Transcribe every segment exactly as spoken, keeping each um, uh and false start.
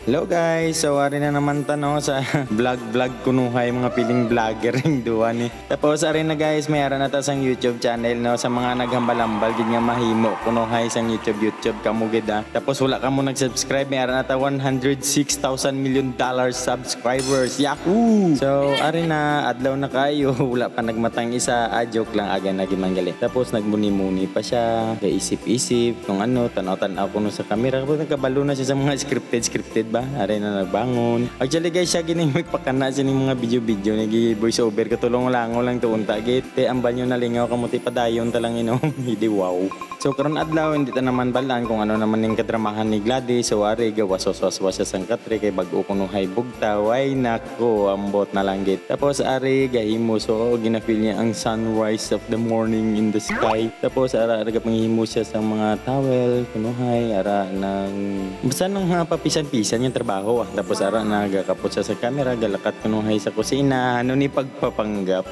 Hello guys, so ari na naman ta no sa vlog-vlog kunuhay, mga piling vlogger ning duwa ni. Tapos ari na guys, may ara na ta sang YouTube channel no, sa mga naghambal-hambal gid nga mahimo kunuhay sang YouTube, YouTube kamo gid ah. Tapos wala kamo nag-subscribe, may ara na ta one hundred six thousand million dollar subscribers. Yahoo! So ari na, adlaw na kayo, wala pa nagmatang isa, ah, joke lang, aga na gid man gali. Tapos nagmuni-muni pa siya, kaisip-isip kung ano, tanaw-tanaw kuno sa camera. Tapos nagkabalo na siya sa mga scripted, scripted ba? Ari na nagbangon. Actually guys, siya gini magpakana sining mga video-video, nag-voice over, katulong lango lang to unta gid. Te, ambal nyo nalingaw kamo, ti padayon ta lang inom. Hindi, wow. So karon adlaw, hindi ta naman balaan kung ano naman ning kadramahan ni Gladys. So ari, gawas-was-was siya sang katre kay bag-o kuno hay bugtaw. Ay nako, ambot na lang gid. Tapos ari, gahimo, so gina-feel niya ang sunrise of the morning in the sky. Tapos ara, ara gapanghimo siya sa mga towel, kunuhay, ara nang basta nang mga papisan-pisan yung trabaho ah. Tapos ara, nagakapot siya sa camera, galakat kunuhay sa kusina, ano ni pagpapanggap.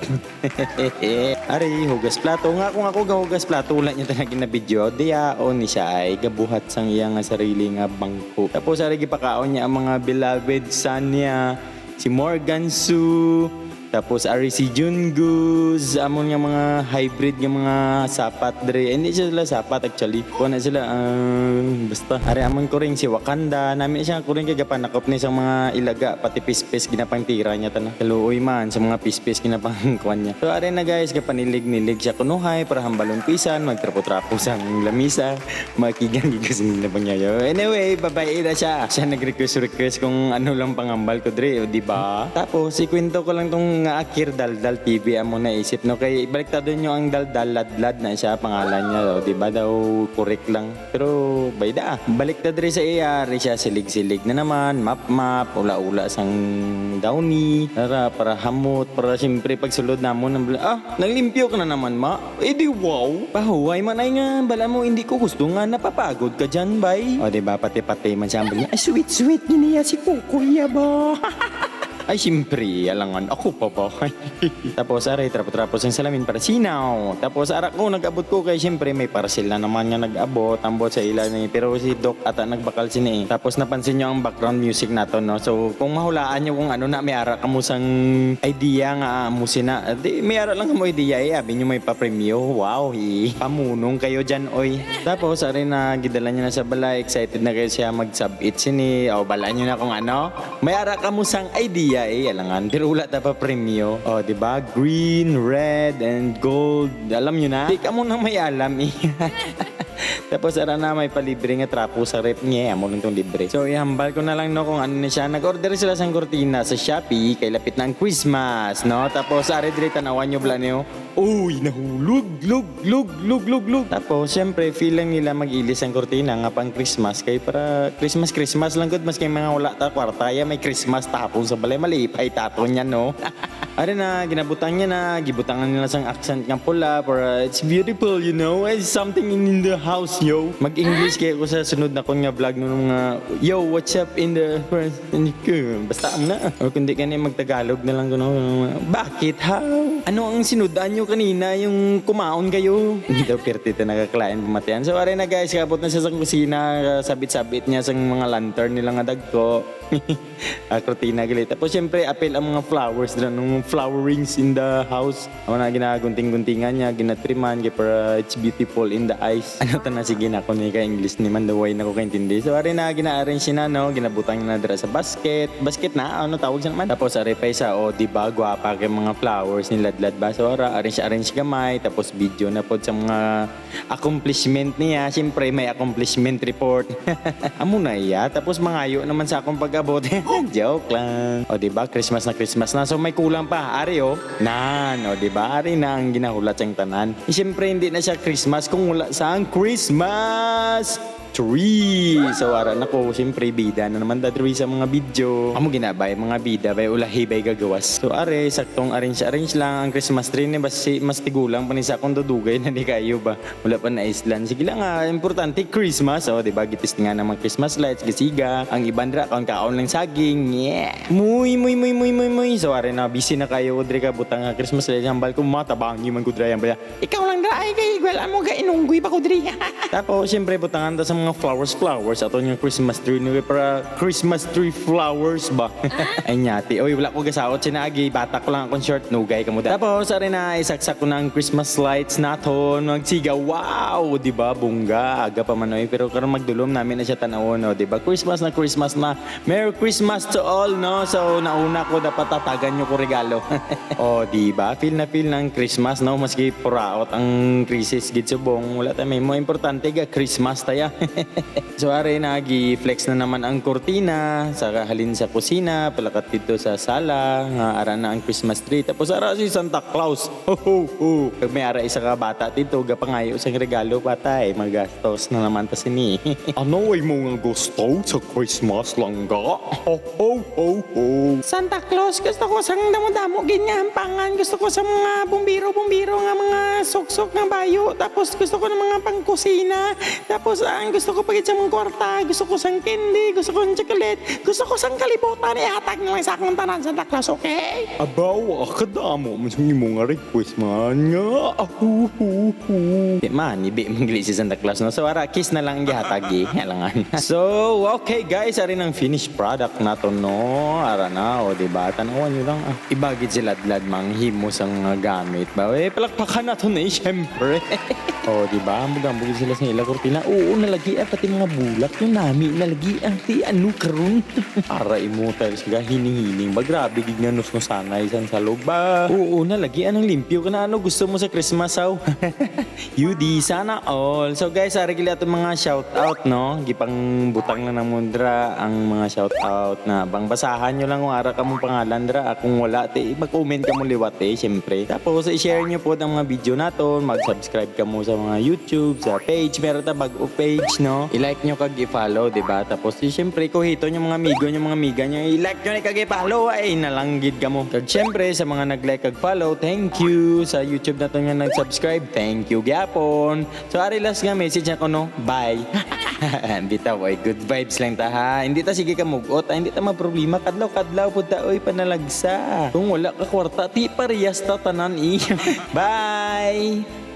Ari, hugas plato. Nga kung ako gahugas plato, wala niya talaga na video. Diyaon ni siya ay gabuhat sang iya nga sarili nga bangko. Tapos ari, gipakaon niya ang mga beloved son niya, si Morgan Sue, tapos ari si Jungkook, amon nga mga hybrid nga mga sapat dre. Eh, hindi sila sapat actually. Kuha na sila, ah, basta. Ari amon kuring si Wakanda. Nami siya kuring kay gapanakop ni sa mga ilaga, pati pispis ginapangtira niya tana. Kaluoy man sa mga pispis ginapangkuan niya. So ari na guys, gapanilig-nilig siya kunuhay para hambalon pisan, magtrapo-trapo sa lamisa. Makigang gigas na bangyayo. Anyway, babae na siya. Siya nag-request-request kung ano lang pangambal ko dre, o, di ba? Tapos, ikwento ko lang tong nga Akir Daldal T V, amo na isip, no? Kay baliktadon nyo ang Daldal, Ladlad na siya, pangalan niya, o, di ba? Daw correct lang. Pero, bayda, ah. Balik ta dre sa iya, ari siya silig-silig na naman, map-map, ula-ula sang downy, para, para hamot, para siyempre pagsulod namon, ang bla-, ah, naglimpyo ka na naman, ma? Eh di wow! Pahuway man ay nga, bala mo, hindi ko gusto nga napapagod ka dyan, bay. O, di ba? Pati-pati man siya, ang bala, "Ay, sweet-sweet ni niya si Kukoy, ya ba?" Ay, siyempre, alangan, ako pa ba? Tapos, aray, trapo-trapo sang salamin para sinaw. Tapos, ara ko, nag-abot ko kay, siyempre, may parcel na naman nga nag-abot, ambot sa ila ni, pero si Doc ata nagbakal sini eh. Tapos, napansin nyo ang background music nato, no? So, kung mahulaan nyo kung ano na, may ara kamo sang idea nga amo sina. Di, may ara lang kamo idea eh. Abi nyo may papremyo. Wow, hi. Pamunong kayo dyan, oy. Tapos, ari na, gidala niya na sa balay. Excited na kayo siya magsabit sini. O, bala nyo na kung ano. May ara kamo sang idea eh, alangan. Pero wala ta pa premyo. O, di ba? Green, red, and gold. Alam nyo na? Di kamo na may alam eh. Tapos, ara na, may palibre nga trapo sa ref niya. Amo lang tong libre. So, ihambal ko na lang, no, kung ano ni siya. Nag-order sila sang kurtina sa Shopee. Kay lapit na ang Christmas, no? Tapos, ari diri, tanawan nyo, bala niyo. Uy, nahulog, log, log, log, log, log. Tapos, syempre, feel lang nila mag-ilis ang kurtina nga pang Christmas. Kay para Christmas, Christmas lang gud, maski mga wala ta kwarta, ya may Christmas tapon sa balay, malipay taton yan, no? Ari na, ginabutang niya na, gibutangan nila sang accent nga pula, para it's beautiful, you know? It's something in, in the house, yo. Mag-English kay ako sa sunod na kon nga vlog, no, nga, "Yo, what's up in the first?" Basta ang na. O kundi kani, mag-Tagalog na lang kuno. "Bakit, how? Ano ang sinudan nyo kanina, yung kumaon kayo?" Hindi daw pirti ta nakakalain pamatian. So, ari na guys, kabot na siya sa kusina, sabit-sabit niya sa mga lantern nila nga dagko. Ah, kurtina gali. Tapos, syempre, apil ang mga flowers dira, nung flowerings in the house. Amo na, ginagunting-guntingan niya, ginatriman, kay para it's beautiful in the eyes. Ano ta na, sige na, kung may ka-English ni man, daw way na ko kaintindi. So, ari na, gina-arrange na, no? Ginabutang na dira sa basket. Basket na, ano tawag sa naman? Tapos, ari pa isa, o, di ba, gwapa kay mga flowers ni Ladlad ba? So, ara, arrange, arrange gamay, tapos video na pod sa mga accomplishment niya. Siyempre, may accomplishment report. Amo na iya. Tapos, mangayo naman sa akong pag-abot. Joke lang. O, di ba? Christmas na Christmas na. So, may kulang pa. Ari, o. Nan, o, di ba? Ari na ang ginahulat sang tanan. Eh, siyempre, hindi na siya Christmas kung wala sang Christmas tree. So, ara na ko, siyempre, bida na naman da diri sa mga video. Amo ginabay, mga bida, bay, ulahi, bay, gagawas. So, are, saktong arrange-arrange lang ang Christmas tree ni, basi mas tigulang pa ni sa akong dudugay na ni kayo ba? Wala pa na islan. Sige lang, ah, importante, Christmas. O, di ba? Gitistingan ang mga Christmas lights, gisiga. Ang iban ra, kaon-kaon lang saging. Yeah! Muy, muy, muy, muy, muy, muy. So, are na, busy na kayo, diri ka, butang nga Christmas lights, hambal ko, matabangi man ko, diri, hambal, ikaw lang dra, ay, kay, well, amo ga, inunggoy pa ko, diri. Tapos, siyempre, butangan ta sa Mga flowers, flowers. Ato yung Christmas tree. Nugay para Christmas tree flowers ba? Ay, nyati. Oy, wala ko gasaot. Sinaagi, bata ko lang akong short. Nugay ka mo da. Tapos, ari na, isaksak ko na ang Christmas lights naton. Magsiga, wow! Di ba? Bungga. Aga pa man, oy. Pero karon magdulom namin na siya tanawon, no? Di ba? Christmas na, Christmas na. Merry Christmas to all, no? So, nauna ko, dapat tatagan nyo ko regalo. Oh, di ba? Feel na feel ng Christmas, no? Maski puraot ang krisis gid subong, wala ta may mo importante ga Christmas taya. So, are na, gi-flex na naman ang kurtina, sa halin sa kusina, palakat dito sa sala, nga ara na ang Christmas tree. Tapos, ara si Santa Claus. Ho, ho, ho. Kag may ara isa ka bata dito, gapangayo sang regalo, patay, magastos na naman ta sini. Ano ay mo nga gusto sa Christmas, langga? Ho, ho, ho, ho. Santa Claus, gusto ko sang damo-damo gid nga hampangan. Gusto ko sa mga bumbiro-bumbiro nga mga suksok nga bayo. Tapos gusto ko ng mga pangkusina. Tapos, ah, gusto ko pa gid sa mga kwarta. Gusto ko sang candy. Gusto ko ng chocolate. Gusto ko sang kalibutan. Ihatag na lang sa akong tanan, Santa Claus, okay? Abaw, ah, kadamo man sa imo nga request man nga. Ahuhuhu. Di man, ibi man gali si Santa Claus, no? So, ara, kiss na lang ang gihatag, eh. Alangan. So, okay, guys, ari nang finished product nato, no? Ara na, o, di ba? Tanawan nyo lang, ah. Iba gid si Ladlad manghimo sang mga gamit ba? Eh, palakpakan nato na, eh, syempre. O, di ba? Ambog-ambog sila sa ila kurtina. Oo na lagi, ah, pati mga bulak, yung nami na lagi, ah. Ti, ano karon? Ara, imo tayo sa hining-hining ba? Grabe gid nga nusnusanay san sa loob ba? Oo na lagi, anong limpyo ka na? Ano gusto mo sa Christmas, aw? Yudi, sana all. So guys, ari gili atong mga shout out, no? Gipangbutang na nang mundra ang mga shout out na bang basahan nyo lang kung ara ka mong pangalan dra. Ah, kung wala, te, mag-comment ka mo liwat, eh, syempre. Tapos, i-share nyo po ang mga video naton. Mag-subscribe ka mo sa mga YouTube, sa page. Meron ta bag-o page, no? I-like nyo kag i-follow, di ba? Tapos, eh, syempre, kuhiton yung mga amigo nyo, mga amiga nyo. I-like nyo na kag i-follow. Ay, nalanggid ka mo. Kag syempre, sa mga nag-like kag follow, thank you. Sa YouTube naton nga nag-subscribe, thank you gyapon. So, ari last nga message ako, no? Bye. Bitaw, ay, good vibes lang ta, ha? Hindi ta sige ka mugot, ah, hindi ta maproblema. Kadlaw-kadlaw pud ta, oy, panalagsa. Kung wala ka kwarta, ti parehas ta tanan, eh. Bye!